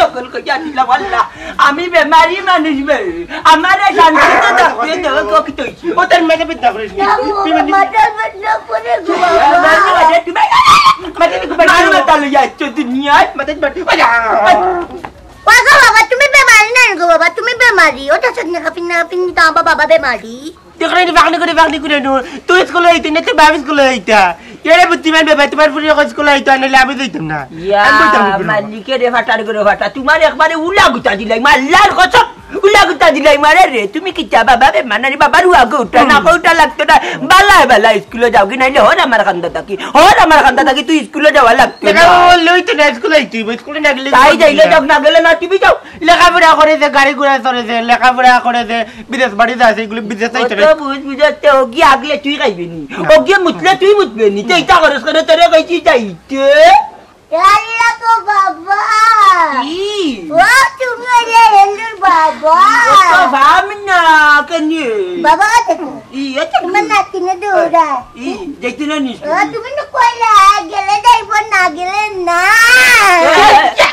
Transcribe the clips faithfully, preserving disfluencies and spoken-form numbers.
দখল করিয়া দিলাম, আল্লাহ। আমি বেমারি মানুষ বে, আমারে শান্তিতে থাকতে দেও, ক-, কিতা অইছে? ও তার মাথা ব্যথা করে নি। না, ও মাথা ব্যথা করে গো বাবা। মাথা ব্যথা করে। মাথা ব্যথা করে। মাথা ব্যথা লইয়া আইছো দুনিয়ায়, মাথা ব্যথা করে। ওই গো বাবা, তুমি বেমারি না গো বাবা, তুমি বেমারি। ওটা সব না কাপিন না কাপিন, তো আমার বাবা বেমারি। দেখরায়নি, বাগনি করে, বাগনি করে নু। তুই স্কুলে আইতে না, তোর বাবা স্কুলে আইতা। এরে বুদ্ধিমান বাবা, তোমার ফুরি এখন স্কুলে আইতা, নাইলে আমি যাইতাম না। ইয়া, আমি বলতাম না। মালিকে রে ফাটার করে ফাটা, তোমার একবারে উলা গুতা দিলাই, মাল্লার কসম, উলা গুতা দিলাই মারে রে। তুমি কিতা বাবা বেমার নানি, বাবার হুয়া গো উঠা না, উঠা লাগতো না। বালায় বালায় স্কুলে যাওগি, নাইলে হর আমার কান্দা থাকি, হর আমার কান্দা থাকি, তুই স্কুলে যাওয়া লাগতো না। দেখা ও লইতো না, স্কুলে আইতে হইব, স্কুলে না গেলে তাই যাইলে যাও, না গেলে না, তুমি যাও। লেখাপড়া করে যে, গাড়ি ঘোড়া চড়ে যে, লেখাপড়া করে যে, বিদেশ বাড়ি যাইছে, এগুলো বিদেশ যাইতো না। অত বুঝ বুঝাতে ওগি আগলে তুই খাইবে নি, ওগি মুতলে তুই মুতবে নি, তুই ইটা খরচ করে তোরে কইছি যাইতে। আল্লাহ গো বাবা। ই। ও তুমি রে হেলুর বাবা। ও তো ভাব না কেনে? বাবা দেখো। ই, এ তো তোমার নাতিনে দৌড়া। ই, দেখতে না নিস? ও তুমি না কইলা গেলে যাইব না গেলে না। এ, এ, এ,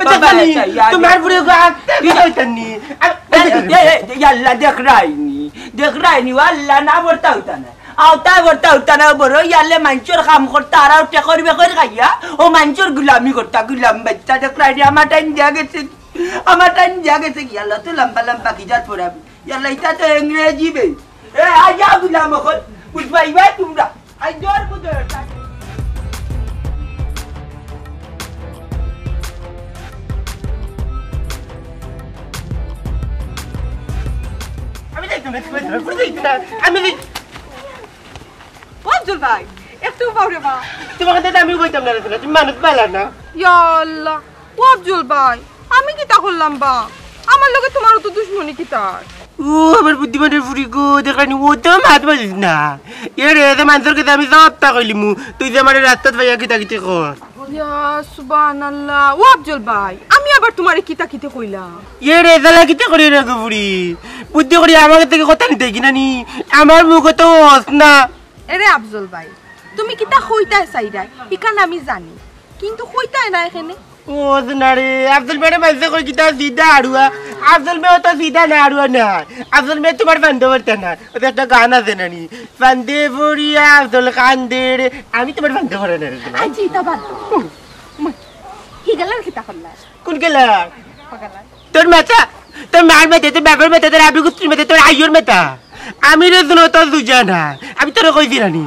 বাবা, জানি, আচ্ছা, ইয়া, তোমার ইয়া। বুড়ি গো আনতে কি কইতাম নি? আর এ, এ, এ, ইয়াল্লা, দেখরায়নি, দেখরায়নি, ও আল্লাহ, না বর্তা হইতা না। আওতায় বর্তা হইতা না, বড় ইয়ালে মানষর কাম করতা, আর আওতে করবে করি খাইয়া, ও মানষর গুলামি করতা, গুলাম বাচ্চা, দেখরায়নি, আমার টাইম দিয়া গেছে, আমার টাইম দিয়া গেছে, ইয়াল্লা, তো লম্বা লম্বা কি জাত পড়াবি, ইয়াল্লা, ইটা তো ইংরেজি বে। এ, আইয়া গুলাম অকল, বুঝবায় ইবায় তোমরা। আই জোর বুঝো। আমি যাইতাম না, তুমি যাইতাম না, আমি যাই- ও আফজল ভাই, একটু বাউরে বা। তোমার কাছে আমি বইতাম না রে, তুমি মানুষ পাইলা না। ইয়া আল্লাহ, ও আফজল ভাই, আমি কিতা করলাম বা? আমার লগে তোমার অত দুশমনি কিতার? ও আমার বুদ্ধিমানের ফুরি গো, দেখরায়নি, ও তো মাত মাতিস না। এ রে, এ যে মানষর কাছে আমি সবটা কইলিমু, তুই যে আমারে রাস্তাত পাইয়া কিতা কিতি কর। ইয়া সুবহানাল্লাহ, ও আফজল ভাই, আমি আবার তুমারে কিতা কিতা কইলাম? এ রে, জ্বালা কিতা করি রে গো বুড়ি? বুদ্ধি করি আমার থাকি কথা নিতে কিনা নি? আমার মুখে তো হস না। এরে আফজল ভাই, তুমি কিতা কইতায় চাইরায়, ইখান আমি জানি, কিন্তু কইতায় না এখানে। ও না রে, আফজল মিয়ারে মানষে কয় কিতা সিধা আড়ুয়া। আফজল মিয়া তো সিধা না, আড়ুয়া না। আফজল মিয়া তুমার ফান্দে পড়তা না। ও তো একটা গান আছে না নি? ফান্দে পড়িয়া আফজল কান্দে রে। আমি তুমার ফান্দে পড়ি না রে। আচ্ছা, ইতা বাদ দেও। হি গেলার কিতা করলা? কোন গেলা? পাগলা। তোর মাথা, তোর মার মাথা, তোর বাবার মাথা, তোর আবি গুত্রির মাথা, তোর আইয়র মাথা। আমি রে দুনো তোর দুজা না। আমি তোরে কইছি না নি।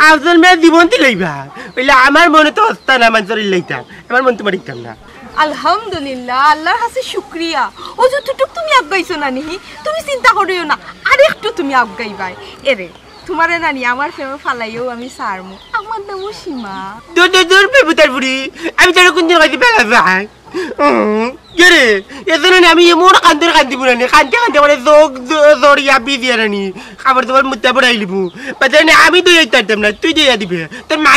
আফজল মিয়া জীবন দিলাইবা। অইলে আমার মনে তো হস্তা না, মানষর ইল্লাইতা। আমার মন তুমার ইতাম না। আলহামদুলিল্লাহ, আল্লাহর কাছে শুকরিয়া। ও যতটুক তুমি আগাইছো না নি, তুমি চিন্তা করিও না। আরেকটু তুমি আগাইবায়। এরে, তুমারে না নি আমার প্রেমে ফালাইয়াও আমি ছাড়মু। আমার নামও সীমা। দূর, দূর, দূর, বেবুতার বুড়ি। আমি তোরে কোনদিন কইছি বেলা ভাই? উম, কে রে? এজন্য না আমি এমন কান্দর কান্দি বুড়ানি, কান্দতে কান্দতে করে চোখ জ-, জড়িয়া ভিজিয়া রানি। খাবার দাবার মুত্তা পড়াই লিবু। বাজারে না আমি দইয়া দিতাম না, তুই দইয়া দিবে। তোর মা,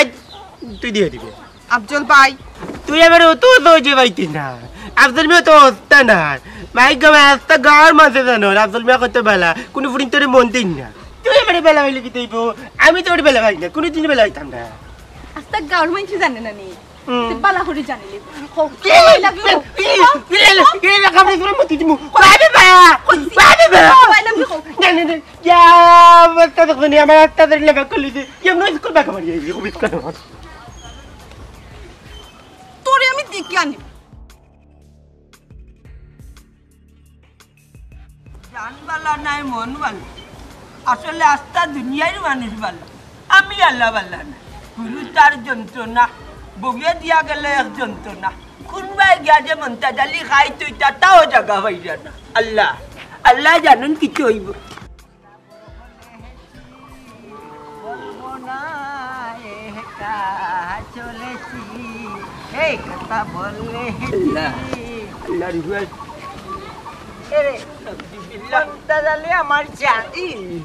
তুই দইয়া দিবে। আফজল ভাই। তুই এবারে অত সহজে পাইতিস না। আফজল মিয়া তো হস্তা না। মাইক গামা আস্তা গাঁওর মাঝে জানো, আফজল মিয়া কত বালা। কোনো ফুরিন তোরে মন দিন না। তুই এবারে বেলা হইলে কি তৈব? আমি তোর বেলা পাই না, কোনোদিন বেলা হইতাম না। আস্তা গাঁওর মানষে জানে না নি? হুম। তুই বালা করি জানিলি। কও, কি? I love you। কি? কি? কি? কি? কামড়ে ধরে মতি দিমু। বাবা! কইছি। বাবা! I love you কও। না, না, না। ইয়া, আমার আস্তা দেখো নি, আমার আস্তা ধরে লেবা করলি যে। ইয়া, নয় স্কুল বাঁকা মারি, এই খুব ইচ্ছা করে। তোরে আমি দেখি আনি। জান বালা নাই মন বালা, আসলে আস্তা দুনিয়ার মানুষ বালা, আমি আল্লাহ বালা না। গুরু তার যন্ত্রণা, বগিয়ে দিয়া গেলে এক যন্ত্রণা। কোন বায় গিয়া যে মন্তাজ আলী খাই তুই তা তাও জাগা পাইরা না। আল্লাহ, আল্লাহ জানেন কিছু হইব। বলবো না একা চলেছি, এই কথা বলেছি। আল্লাহ, আল্লাহ রে ভাই। এরে, মন্তাজ আলী আমার জান,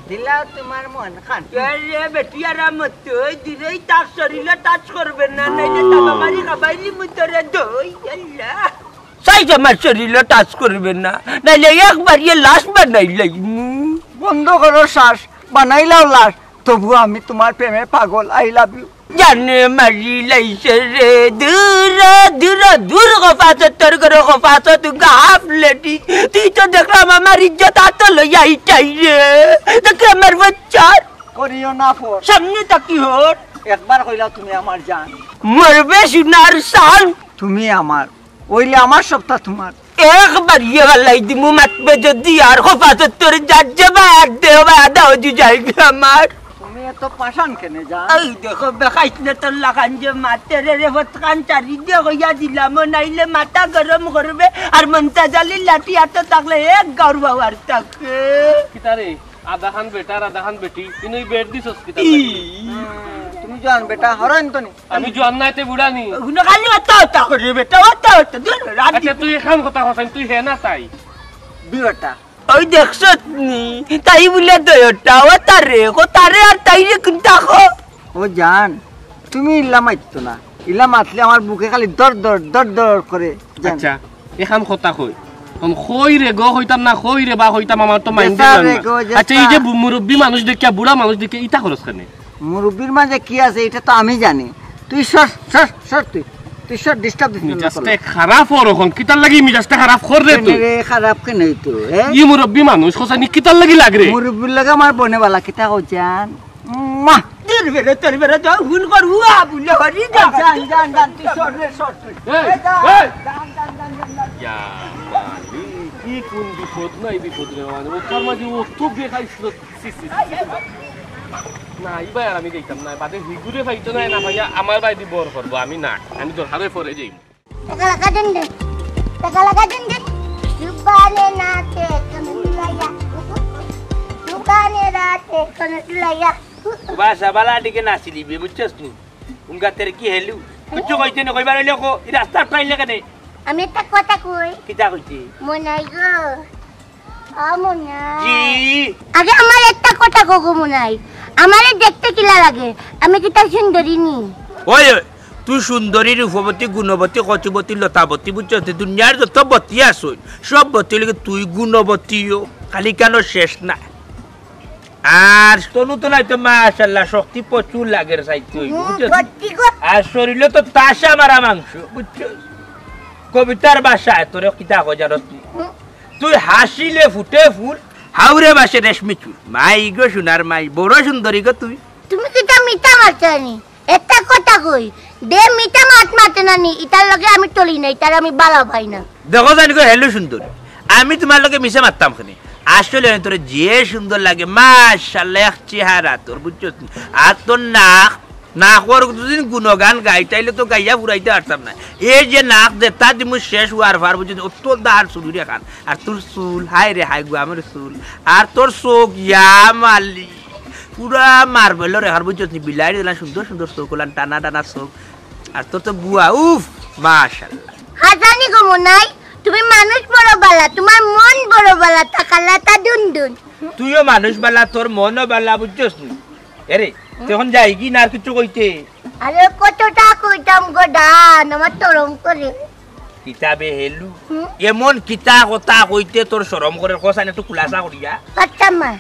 দিলাও তোমার মন খান। আরে বেটিয়ারা মত, ওই দূরেই তার শরীরে touch করবে না, নাইলে তাবা মারি খাবাইলি মুতরে দই, আল্লাহ। চাই যে আমার শরীরে touch করবে না, নাইলে একবার ইয়ে লাশ বানাই লাইমু। বন্ধ করো শ্বাস, বানাইলাও লাশ, তবু আমি তোমার প্রেমে পাগল, I love you। জানে মারি লাইছে রে, দূর, দূর, দূর, খোপা সত্তর করো, খোপা সত্তর গা হাফ লেডি। তুই তো দেখলাম আমার ইজ্জত আত লইয়া ইটাই রে। দেখলাম আমার বাচ্চার। করিও না ফোন। সামনে তাকি হর। একবার কইলা তুমি আমার জান। মরবে সোনার সান। তুমি আমার। অইলে আমার সবটা তোমার। একবার ইয়ে বালাই দিমু মাতবে যদি আর খোপা সত্তর যার যে বাদ দে বাদ দাও জু যাইবে আমার। তুমি এত পাষাণ কেনে জান? এই দেখো বেখাইছ না তোর লাখান যে মাতে রে রে ফতখান চারি দিয়ে কইয়া দিলাম নাইলে মাথা গরম করবে আর মন্তাজ আলীর লাঠি আতো থাকলে এক গাউর বাবার থাকে। কিতারে? আধা খান বেটা আর আধা খান বেটি, ইনো ই বেট দিছস কিতা লাগি? তুমি জোয়ান বেটা, হরাইন তো নি। আমি জোয়ান নায় তে বুড়া নি। হুনো খালি অত অত করে বেটা, অত অত, দূর, রাত আচ্ছা, তুই এখান কথা কছাইন, তুই হে না তাই? দুইটা। ওই দেখছত নি, তাই বুলে দুইটা, ও তারে, কো তারে আর তাই রে কোনটা কো? ও জান, তুমি ইলা মাততো না। ইলা মাতলে আমার বুকে খালি দর দর, দর দর করে, জান। আচ্ছা, এখান কথা কই। এখন কই রে গো কইতাম না, কই রে বা কইতাম, আমার তো মাইন্ডে যেতা রে গো, যেতা। আচ্ছা, এই যে বু-, মুরব্বি মানুষ দেখিয়া, বুড়া মানুষ দেখিয়া, ইতা করস কেনে? মুরব্বির মাঝে কি আছে, এটা তো আমি জানি। তুই সর, সর, সর তুই। তুই সর, disturb দিস না, মিজাজটা চলো। খারাপ ওর এখন, কিতার লাগি মিজাজটা খারাপ কর রে কেনে তুই? রে, খারাপ কেনে তুই, হ্যাঁ? ই মুরব্বি মানুষ, কছাইন নি কিতার লাগি লাগ রে? মুরব্বির লগে আমার বনে বালা, কিতা কও জান? মা! দূর বেরো, তোর বেরো, তোর হুন কর, হুয়া, বুলে হরি যা। জান, জান, জান, তুই সর রে, সর তুই। এই, এই, যা, এই! জান, জান, জান, জান, জান। ইয়া মালিক, কি কোন বিপদ নাই বিপদ রে, মানে, ও তার মাঝে ও তো বেখাইছিল। ছি, ছি, ছি, ছি। না, ইবায় আর আমি যাইতাম না, বাদে হিগুরে পাইতো না, না পাইয়া আমার বায়দি বর করবো, আমি না, আমি দরকারে পরে যাইমু। টাকা লাগা দেন দে। টাকা লাগা দেন দে। দোকানে নাচে কমটুলাইয়া। দোকানে নাচে কমটুলাইয়া। বাসা বালা দিকে নাচিলি বে, বুঝছস নি? উনকাতের কি হেলু? কিচ্ছু কইতে না, কইবার অইলে কো, ই রাস্তা আটকাইলে কেনে? আমি একটা কথা কই। কিতা কইতে? মনাই গো। ও মনাই। জি। আগে আমার একটা কথা কও গো মনাই। আমারে দেখতে কিলা লাগে? আমি কিতা সুন্দরী নি? ওই, ওই, তুই সুন্দরী, রূপবতী, গুণবতী, কচুবতী, লতাবতী, বুঝছস নি? দুনিয়ার যত বতী আছইন, সব বতী অইলে কি তুই গুণবতীও, খালি কেন শেষ না। আর তনু তো নাই তো, মাশাআল্লাহ, শক্তি প্রচুর লাগের চাইতে অইব, হুম, বুঝছস নি? সত্যি গো। আর শরীরও তো তাজা মারা মাংস, বুঝছস? কবিতার ভাষায় তোরে কিতা কই জানোস নি? হুম। তুই হাসিলে ফুটে ফুল, হাওরে বাসে রেশমি চুল। মাই গো সোনার মাই, বড় সুন্দরী গো তুই। তুমি কিতা মিছা মাতরায় নি? একটা কথা কই, যে মিছা মাত মাতে না নি, ইতার লগে আমি চলি না, ইতার আমি বালা পাই না। দেখো জানি গো, হেলু সুন্দরী, আমি তুমার লগে মিছা মাততাম কেনে? আসলে আমি তোরে যে সুন্দর লাগে, মাশাআল্লাহ, এক চেহারা তোর, বুঝছস নি? আর তোর নাক, নাকর দুদিন গুণগান গাই, তাইলে তো গাইয়া ফুরাইতে পারতাম না। এই যে নাক, যেটা দিমু শেষ অওয়ার পার, বুঝছস নি? অত দার চুলুরি খান, আর তোর চুল, হায় রে হায় গো আমার চুল, আর তোর চোখ, ইয়া মালি, পুরা মার্বেলর এখান, বুঝছস নি? বিলাইর দিলাম সুন্দর সুন্দর চোখ, ওলান টানা টানা চোখ, আর তোর তো বুয়া, উফ, মাশাআল্লাহ। হাজানি গো মনাই, তুমি মানুষ বড় বালা, তুমার মন বড় বালা, তাকালা তা দুন দুন। তুইও মানুষ বালা, তোর মনও বালা, বুঝছস নি? এরে, তুই এখন যাইগি না আর কিছু কইতে? আরে কতটা কইতাম গো দান, আমার তরম করে। কিতা বে হেলু? হুম? এমন কিতা কথা কইতে তোর শরম করের, কসান একটু খুলাসা করিয়া? আচ্ছা মা,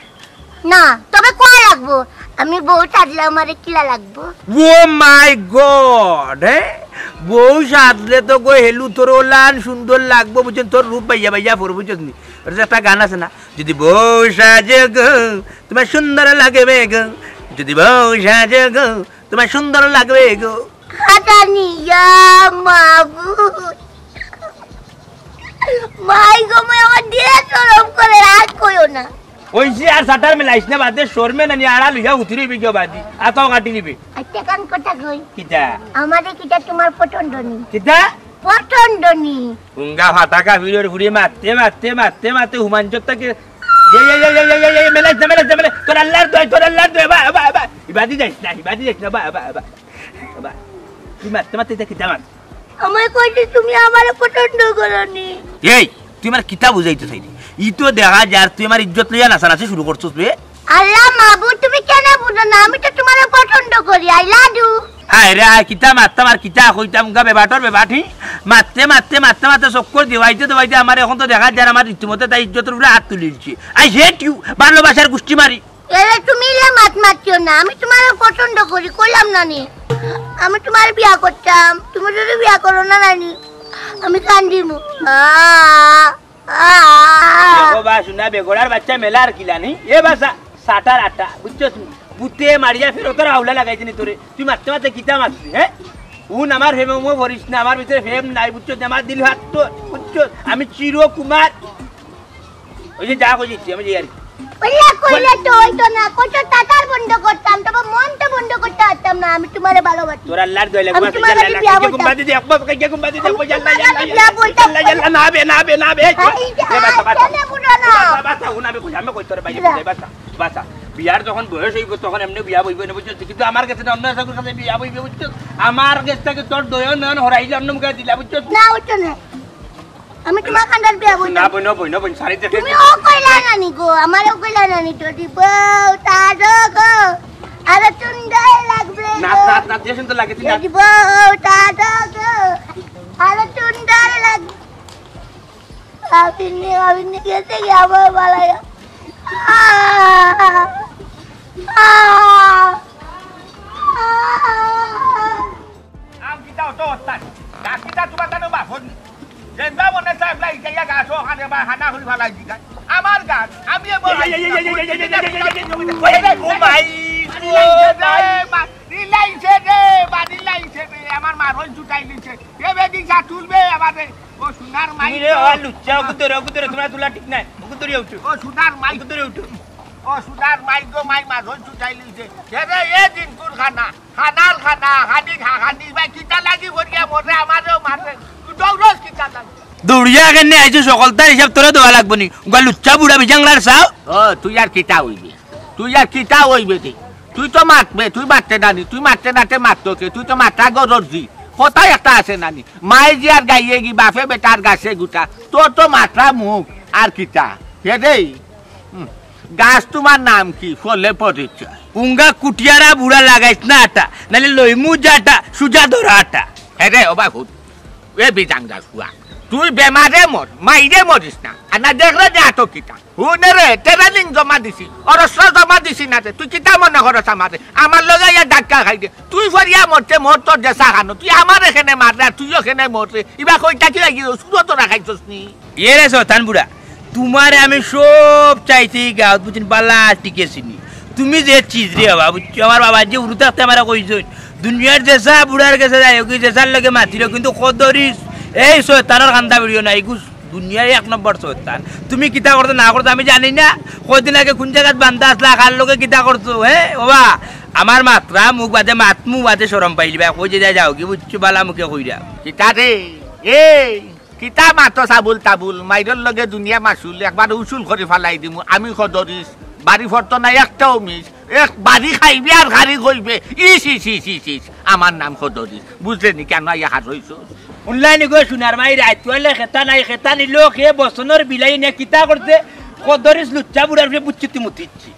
না, তবে কওয়া লাগবো, আমি বউ সাজলে আমারে কিলা লাগবো? ও মাই গড, হ্যাঁ? বউ সাজলে তো গো হেলু তোর ওলান সুন্দর লাগবো, বুঝছস নি? তোর রূপ বাইয়া বাইয়া পড়বো, বুঝছস নি? ওর যে একটা গান আছে না, যদি বউ সাজে গো, তোমায় সুন্দর লাগবে গো, যদি বউ সাজে গো, তোমায় সুন্দর লাগবে গো। হাজানি, ইয়া মাবুদ। মাই গো, মাই আমার দিয়ে শরম করে, আর কইও না। ওই যে আর শাটার মেলাইস না, বাদে শরমে নানি আড়াল অইয়া উঠি রইবি গিয়া বাদি, আতাও কাটি নিবি। আচ্ছা, কান কথা কই। কিতা? আমারে কিতা তুমার পছন্দ নি? কিতা? পছন্দ নি। উঙ্গা ফাটাকা ভিড়র ঘুরে মারতে, মারতে, মারতে, মারতে হুমাঞ্চত তাকে, এই, এই, এই, মেলাইস না, মেলাইস না, মেলাইস। তোর আল্লাহর দোয়াই, তোর আল্লাহর দোয়াই, বা, বা, বা। ইবাদি যাইস না, ইবাদি যাইস না, বা, বা, বা। বাবা, তুই মারতে মারতে এটা কিতা মার? আমায় কইছে তুমি আমারে পছন্দ করো নি। এই, তুই আমার কিতা বুঝাইতে চাইলি? ই তো দেখা যার তুই আমার ইজ্জত লইয়া নাচানাচি শুরু করছস বে। আল্লাহ মাবুদ, তুমি কেনে বুঝো না? আমি তো তুমারে পছন্দ করি, I love you। আয় রে আয়, কিতা মারতাম আর কিতা কইতাম, গা বেবাটর বেবাটি। মারতে মারতে মারতে মারতে চক্কর দেওয়াইতে দেওয়াইতে আমার এখন তো দেখা যার আমার রীতিমতো তাই ইজ্জতর উপরে হাত তুলিলছে। I hate you, ভালোবাসার গুষ্টি মারি। এরে, তুমি ইলা মাত মাতিও না, আমি তুমারে পছন্দ করি, কইলাম না নি? আমি তুমারে বিয়া করতাম, তুমি যদি বিয়া করো না নানি, আমি কান্দিমু। আ, আ। দেখো বা, শুনা বেগড়ার বাচ্চা মেলার কিলা নি? এ বাসা, সাটার আটা, বুঝছস নি? বুতে মারিয়া ফেরতর হাওলা লাগাইছে নি তোরে। তুই মারতে মারতে কিতা মারছিস, হ্যাঁ? হুন, আমার প্রেমে মো পড়িস না, আমার ভিতরে প্রেম নাই, বুঝছস নি? আমার দিল হাত তো, বুঝছস? আমি চিরকুমার। ওই যে যা কইছি, আমি যাই আর কি। ওইলা কইলে তো অইতো না, কত তাতার বন্ধ করতাম, তবে মন তো বন্ধ করতে পারতাম না, আমি তুমারে ভালোবাসি। তোর আল্লাহর দোয়াই লাগবো, আমি তুমার কাছে বিয়া বলতাম। ঘুম বাদ দে, একবার কাছে ঘুম বাদ দে, আমি একবার তুমার কাছে বিয়া বলতাম। আল্লাহ, আল্লাহ, না বে, না বে, না বে। এই যে, এ, বাসা, বাসা। কেন বুঝো না? বাসা, বাসা, হুন, আমি কই, আমি কই তোর বাইরে যা। বাসা, বাসা। বিয়ার যখন বয়স অইব, তখন এমনি বিয়া বইব না, বুঝছস? কিন্তু আমার কাছে না, অন্য কাছে বিয়া বইব, বুঝছস? আমার কাছ থেকে তোর দয়ন নয়ন হরাইলে অন্য মুখে দিলা, বুঝছস? না, অইতো না। আমি তুমার কান্দার বিয়া বই না। না বই, না বই, না বই, সারি দেখে। তুমি ও কইলা নানি গো, আমারে ও কইলা নানি, যদি বউ তাজো গো, আরো সুন্দর লাগবে না, গো। না, না, যে সুন্দর লাগে, তুই না। যদি বউ তাজো গো, আরো সুন্দর লাগবে। আবিনি, আবিনি গেছে কি আমার বালায়? আ, আ, আ। আম কিতা অত অত্যান? গাছ কিতা তুমার তানো বাপন? যেনবা মনে চায়, এবলা ইটাইয়া গাছ ওখানে বা হানা হরি ফালাই দি গাছ। আমার গাছ, আমি এ বড় এই, এই, এই, এই, এই, এই, এই, এই, এই, এই, এই, এই, এই, ও মাই, ও মাই। বাড়ি লাইছে রে, বাড়ি লাইছে রে, আমার মারই ছুটাই দিছে। এ বেটি যা তুলবে আমারে, ও সোনার মাই তুমি রে, গো। ও লুচ্চা, ওকে ধরে, ওকে ধরে, তুমার তুলা ঠিক নাই, ওকে ধরে উঠো। ও সোনার মাই। ওকে ধরে উঠো। ও সোনার মাই গো, মাই মারই ছুটাই দিছে। এ রে, এ দিন তোর খানা। খানার খানা, খানি খা, খানি ভাই, কিতা লাগি করিয়া মরে, আমারেও মারে। তুই দৌড়স কিতা লাগি? দৌড়িয়া কেনে আইছো, সকলতার হিসাব তোরে দেওয়া লাগবো নি? উগা লুচ্চা বুড়া বিজাংলার চাও। ও, তুই আর কিতা অইবে? তুই আর কিতা অইবে তে? তুই তো মাতবে, তুই মাততে নানি, তুই মাততে নাতে মাততো কে? তুই তো মাতরা গরর জি। কথা একটা আছে নানি, মায়ে জি আর গাইয়ে গি, বাপে বেটার গাছে গুটা। তোর তো মাতরা মুখ, আর কিতা? হে রে। হুম। গাছ তোমার নাম কি? ফলে পরিচয়। উঙ্গা কুটিয়ারা বুড়া লাগাইস না আটা, নাইলে লইমু জাটা, সুজা ধরা আটা। হে রে, ও বাবু, এ বিজাং গাছ ফুয়া, তুই বেমারে মর, মাইরে মরিস না। আর না দেখলে নে আতো কিতা। হুনে রে, ট্রেনিং জমা দিছি, অরস্ত্র জমা দিছি না রে। তুই কিতা মনে করস আমারে? আমার লগে ইয়া ধাক্কা খাই দে। তুই ফরিয়া মরতে মর তোর দেশা খানো। তুই আমার এখানে মার রে, আর তুইও এখানে মর রে। ইবা কইটা কি লাগি? সুরত রাখাইছস নি? এ রে শয়তান বুড়া, তুমারে আমি সব চাইছি গাঁওত বুঝছনি, বালা টিকেছি নি। তুমি যে চিজ রে বাবা, বুঝছো? আমার বাবা যে উরু থাকতে আমারে কইছইন, দুনিয়ার যেসা বুড়ার গেছে যাইওগি, যেসার লগে মাতিও, কিন্তু কদরিস, এই শয়তানর কান্দা ভিড়িও না, ইগু দুনিয়ার এক নম্বর শয়তান। তুমি কিতা করছো না করছো আমি জানি না, কয়দিন আগে কুন জাগাত বান্দা আছলা, কার লগে কিতা করছো, হে? ওবা, আমার মাতরা মুখ বাদে মাতমু বাদে শরম পাইলিবা, কই যে যাইওগি, বুঝছো? বালা মুখে কইরা। কিতা রে? এই কিতা মাতস আবুল তাবুল, মাইরর লগে দুনিয়া মাসুল, একবার উসুল করি ফালাই দিমু। আমি কদরিস, বাড়ি ফরতো না একটাও মিস, এক বাড়ি খাইবে আর গাড়ি কইবে, ইস, ইস, ইস, ইস, ইস, আমার নাম কদরিস, বুঝলে নি? কেন আইয়া হার হইছ? হুনলায় নি গো, সোনার মাই রাইত হইলে খেতা নাই, খেতা নিল, খে বসনর বিলাই নিয়া কিতা করছে, কদরিস লুচ্চা বুড়ার ফিরে বুচ্চুতি মুতিচ্ছি।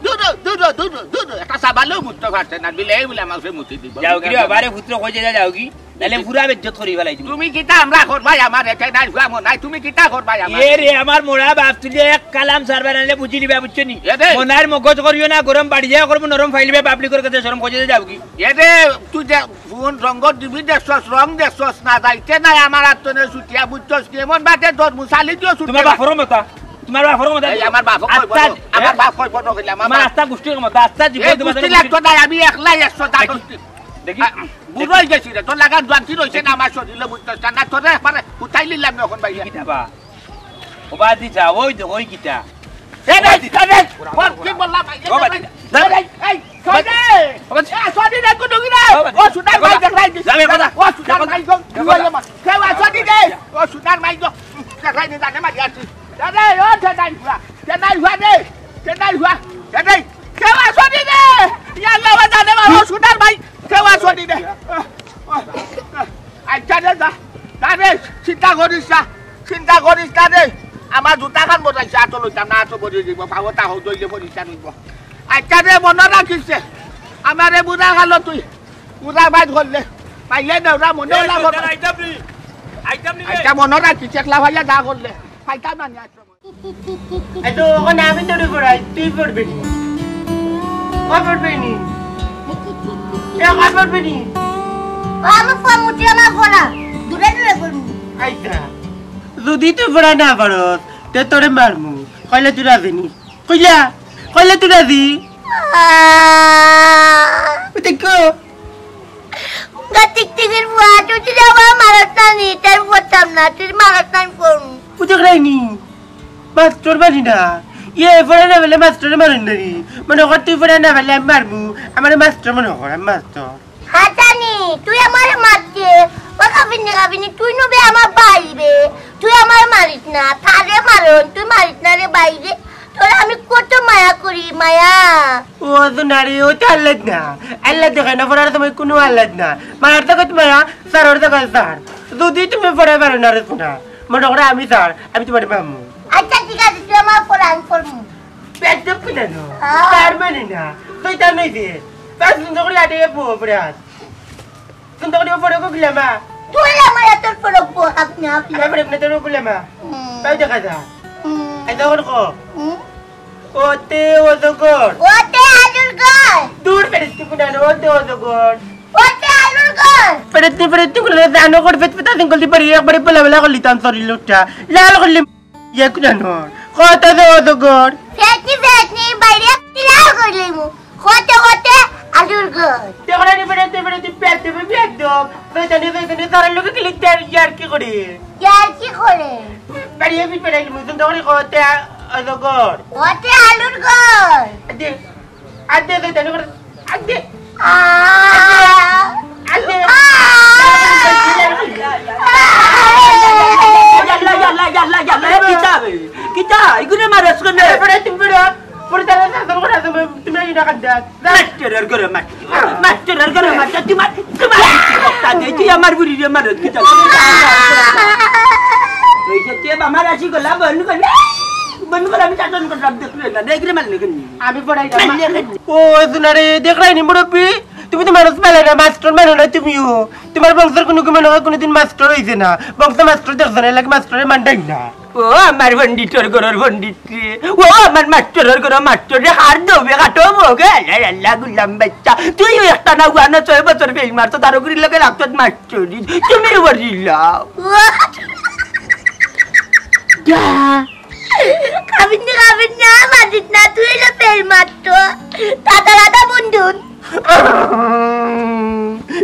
দূর, দূর, দূর, দূর, একটা সাবালও মুততে পারছে না, বিলাই বলে আমার ফিরে মুতি দিব। যাওগি রে বাবা রে, পুত্র কই যে যাওগি? নাইলে পুরা বেজ্জত করি ফালাই দিমু। তুমি কিতা আমরা করবাই আমার এতে নাই হুয়া মন নাই, তুমি কিতা করবাই আমার? এ রে, আমার মোড়া বাপ, তুই এক কালাম সারবা নাইলে বুঝি লিবা, বুঝছো নি? এ রে। মনার মগজ করিও না, গরম বাড়ি যায় করবো, নরম ফাইলিবে, পাবলিকর কাছে শরম খোঁজে যাওগি। এ রে, তুই যে ফোন রঙর দিবি দেখছস, রং দেখছস না, যাইতে নাই আমার আত্মনে ছুটিয়া, বুঝছস নি? এমন বাটে তোর মুসালি দিও ছুটি। তোমার বাপর মতা, তোমার বাপর মতা। এই আমার বাপ কইব আস্তা না, আমার বাপ কইব না কইলাম, তোমার আমার আস্তা গোষ্ঠীর মতা, আস্তা জীবন এই তোমার গোষ্ঠী লাগতো নাই, আমি একলাই একশো টা দেখি। গোষ্ঠী। দেখি। আ, বুড়ো হয়ে গেছি রে, তোর লাগান দোয়ান কি রইছে না আমার শরীরে, বুঝছস না? তোরে একবারে উঠাই নিলাম না এখন ভাই। কিতা বা? ও বাদি যা, ওই দে, ওই কিতা? এ রে, এ রে, বল, কি বললাম ভাই? ও বাদি। এ রে, এই, সরি। ও বাদি। এ, সরি রে, কোন গিরা? ও বাদি। ও সুনার ভাই, দেখ ভাই। যাবে কথা। ও সুনার ভাই, গো, কি বললাম? কেউ আসনি রে? ও সুনার ভাই, গো, দেখ ভাই, জানে মারি আসি। আরে, ও চেন্নাই হুয়া, চেন্নাই হুয়া রে, চেন্নাই হুয়া। এ রে, কেউ আসনি রে? ইয়া আল্লাহ, ও জানে মারি, ও সুনার ভাই, কেউ আসনি রে। আচ্ছা রে, যা, যা রে, চিন্তা করিস না, চিন্তা করিস না রে। আমার জুতা খান বদলাইছে, আতো লইতাম না, আতো বদলে দিব, পাবো তা হোক, দইলে পরিষ্কার হইব। আচ্ছা রে, মনে রাখিস রে, আমারে বুড়া গেল তুই, বুড়া বাইর করলে, পাইলে না ওরা মনে না করবে। আইতাম নি, আইতাম নি রে। আচ্ছা, মনে রাখিস, একলা ভাইয়া যা করলে, পাইতাম না নি আশ্রম। এই তো ওখানে আমি তোরে পড়াই, তুই পড়বি নি। ও পড়বি নি। এ, ও পড়বি নি। ও, আমার ফোন মুঠি আমার পড়া। দূরে দূরে পড়মু। আইতা। যদি তুই পড়া না পারস, তে তোরে মারমু। কইলে তুই রাজি নি। কইলা, কইলে তুই রাজি। আহ। ওই দেখো। গা টিকটিকির বুয়া, তুই যদি আমার মারস না নি, তার পড়তাম না, তুই মারস না, আমি পড়মু। বুঝে গেলাই নি। মাস্টার মারি না। ইয়ে, পড়া না পারলে মাস্টারে মারেন না রে। মনে কর তুই পড়া না পারলে আমি মারমু। আমার মাস্টার মনে কর, আমি মাস্টার। হাতানি, তুই আমার মারছে। ও কাবিনি, কাবিনি, তুই নবে আমার বাইরে। তুই আমার মারিস না। তারে মারন, তুই মারিস না রে বাইরে। তোরা আমি কত মায়া করি, মায়া। ও তো না রে, ও তো আল্লাদ না। আল্লাদ দেখায় না, পড়ার সময় কোনো আল্লাদ না। মারার তো কত মায়া, সারর তো কত সার। যদি তুমি পড়া পারো না রে সোনা, মনে করো আমি স্যার, আমি তোমার মামু। আচ্ছা, ঠিক আছে, তুই আমার পড়া, আমি পড়মু। পেট তো ফুলে না, আহ। তার মানে না, তুই তার নই দে। তার সুন্দর করে আটে পড়ে আস। সুন্দর করে পড়ে গো গুলামা। তুই আমার এত পড়ো পো, আপনি, আপনি। আমি পড়ে না তোর গুলামা। হুম। তাই দেখা যা। হুম। এই তখন কো। হুম। ওতে অজগর। ওতে আলুর গর। দূর ফেরেস্তি কুনানো, ওতে অজগর। ওতে আলুর গর। ফেরেস্তি, ফেরেস্তি কুনানো, জানো কর ফেত ফেতা সিঙ্গল দি পড়ি, একবারে পোলা পোলা করলি তান শরীর লোকটা। লাল করলি ইয়ে কুনানো। কত দে অজগর। ফেতনি, ফেতনি, বাইরে লাল করলি মু। কত, কত আলুর গর। দেখো না, ফেরেস্তি, ফেরেস্তি, পেট দেবে, পেট দেব। ফেতনি, ফেতনি, তার লোকে গেলে তার ইয়ার কি করে? ইয়ার কি করে? বাড়ি আমি পেরাইলি মুসুন তখন কত অজগর। কত আলুর গর। আদে, আদে, আদে, আদে, আদে। আহ। আদে। আহ। ইয়াল্লা, ইয়াল্লা, ইয়াল্লা, ইয়াল্লা, এ কিতা বে? কিতা? ইগুনে মারছ কেনে? আরে, পড়ে তুমি পড়ো। পড়ে তারা না, তোর কথা তুমি, তুমি এই না কান্দা। মাস্টারের ঘরে মাস্টার। মাস্টারের ঘরে মাস্টার। তুই মার, তুই মার। তা দে, তুই আমার বুড়ি রে মারছ কিতা? এই যে তুই আমার আসি গলা বন্ধ করলে। আমি বলে আমি শাসন করলাম, দেখলে না, দেখলে মারলে কেন? আমি পড়াইতাম। মারলে কেন? ও, শুনা রে, দেখরায়নি মুরব্বি? তুমি তো মানুষ পাইলায় না, মাস্টার মানু না তুমিও। তুমার বংশর কুনু কুনু কুনুদিন মাস্টার অইছে না। বংশ মাস্টার দেখছো না, এর লাগি মাস্টারে মানতায় না। ও আমার পণ্ডিতর ঘরর পণ্ডিত রে, ও আমার মাস্টারর ঘরর মাস্টার রে, হার দবে কাটো বগে, আল্লাহ আল্লাহ গুলাম বাচ্চা। তুইও একটা না উয়ানো ছয় বছর ফেইল মারছস, তার ওগুলির লগে রাখছস মাস্টারি। তুমি বলিলাও। খাবিন না, খাবিন না, মারিস না, তুই হইলে ফেইল মারতো। দাদা, দাদা, বন্ধুন।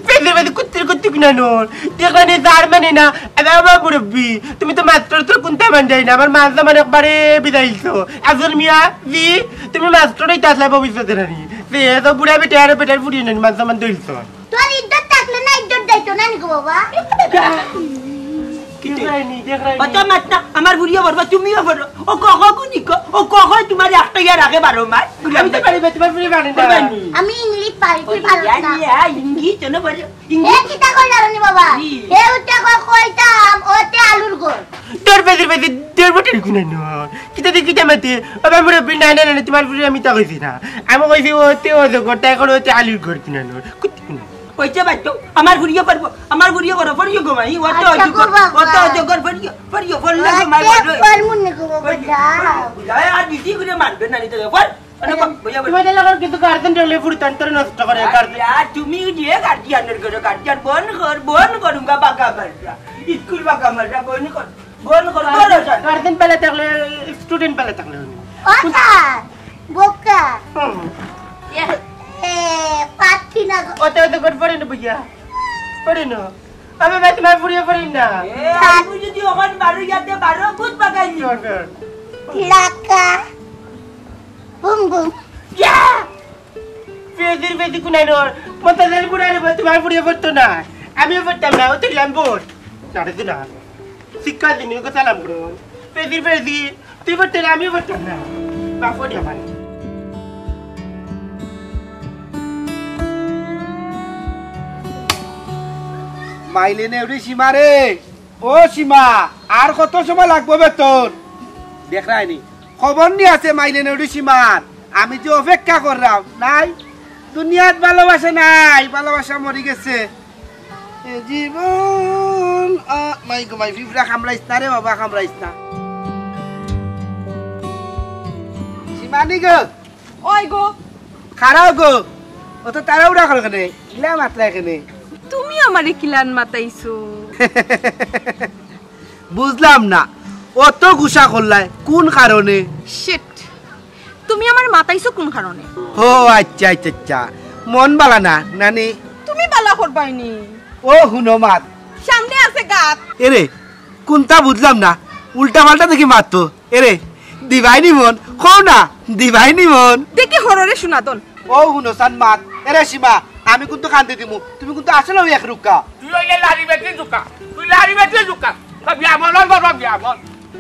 বেদের বেদে কুত্তির কুত্তি কুনানোর। দেখরায়নি, তার মানে না, আরে আমার মুরব্বি, তুমি তো মাস্টার তো কুনতা মান যায় না, আমার মান সম্মান একবারে বিদায় দিছো। আফজল মিয়া, জি, তুমি মাস্টার অইতা আছলায় ভবিষ্যতে নানি। সে তো বুড়া বেটা আর বেটার ফুড়ি নানি, মান সম্মান দইলছো। তোর ইজ্জত থাকলে না, ইজ্জত যাইতো না নি গো বাবা। কিতা? দেখরায়নি, দেখরায়নি। অত মাত না, আমার ফুড়িও পড়বো, তুমিও পড়ো। ও ক খ কুনি ক, ও ক খ তুমার একটা ইয়ার আগে বারো মাস। আমি তো পারি না, তুমার ফুড়ি পারে না। পারবা নি? আমি ইংলিশ পারি, তুই পারস না। ইয়া, ইয়া, ইংলিশ কেন পারো? এ ইংলিশ? কিতা কইলা রে বাবা? জি। এ উঠে কই কইতাম, ওতে আলুর ঘর। তোর বেদির বেদির, তোর বেটার কুনানো। কিতা দি কিতা মাতে? ও বাবা মুরব্বি, না, না, না, না, তুমার ফুড়ি আমি তা কইছি না। আমি কইছি ওতে অজগর, তাই করে ওতে আলুর ঘর কুনানো। কুত্তি কুনানো। কইছে বাচ্চা, আমার ফুড়িও পারবো, আমার ফুড়িও করো, ফুড়িও ঘুমাই, ও তো আচ্ছা, অজগর, করবা, ও তো করবা। অজগর, ফুড়িও, ফুড়িও, ফুড়িও ঘুমাই, আচ্ছা, করো। পারমু নি গো, ফুড়িও, বাবা। ফুড়িও, আর বেশি করে মারবে না, নিতে দেবো। আরে, আচ্ছা, বইয়া বইয়া। তোমাদের লাগার কিন্তু গার্জেন ডেলে ফুড়ি তন্তর নষ্ট করে, গার্জেন। আরে, তুমি যে গার্জিয়ানের ঘরে গার্জিয়ান বন কর, বন করুঙ্গা বাগা মাররা। স্কুল বাগা মাররা, বন কর, বন কর, বন কর। গার্জেন পেলে থাকলে, স্টুডেন্ট পেলে থাকলে। ও স্যার, বোকা। হুম। এ, এ, পাচ্ছি না গো। অত অত করে পড়ে না বইয়া। পড়ে না। আমি ভাই তোমার ফুড়িয়ে পড়ি না। এ, আমি যদি ওখান বারো ইয়াতে বারো ভূত বাগাইনি। লাকা। Boom boom. ইয়া! বেদির বেদি কুনানোর। মন্তাজের বুড়া রে, তোমার ফুড়িয়ে পড়তো না। আমিও পড়তাম না, ও তো ল্যাম্বোর্ড। নারে তো না। শিক্ষা দিন, ওকে সালাম করো। বেদির বেদি। তুই পড়তে না, আমিও পড়তাম না। বাপ রে আমার। মাইলে নেউরি সীমা রে। ও সীমা, আর কত সময় লাগবো বেতন? দেখরায়নি। খবর নি আছে মাইলে নেউরি সীমার। আমি যে অপেক্ষা কররাম, নাই। দুনিয়াত ভালোবাসা নাই, ভালোবাসা মরি গেছে। এ জীবন, আ, মাই গো মাই, ফিফড়া কামড়াইস না রে বাবা, কামড়াইস না। সীমানি গো। ওই গো। খাড়াও গো। অত তাড়াহুড়া করো কেনে? ইলা মাতরায় কেনে? তুমি আমারে কিলান মাতাইছো? বুঝলাম না, অত গুসা করলায় কোন কারণে? শিট, তুমি আমারে মাতাইছো কোন কারণে? ও আচ্ছা, আচ্ছা, আচ্ছা, মন বালা না নানি? তুমি বালা করবায়নি। ও হুনো মাত। সামনে আছে গাত। এরে, কোনটা বুঝলাম না, উল্টা পাল্টা দেখি মাততো। এরে, দিবায়নি মন, কও না, দিবায়নি মন। দেখি হররে শোনা দন। ও হুনো সান মাত, এরে সীমা, আমি কিন্তু কান্দি দিমু, তুমি কিন্তু আসলে ওই এক রুক্কা। তুই ওই লারি বেটি জুকা, তুই লারি বেটি জুকা। তা বিয়া মন, ওই বাবা বিয়া মন।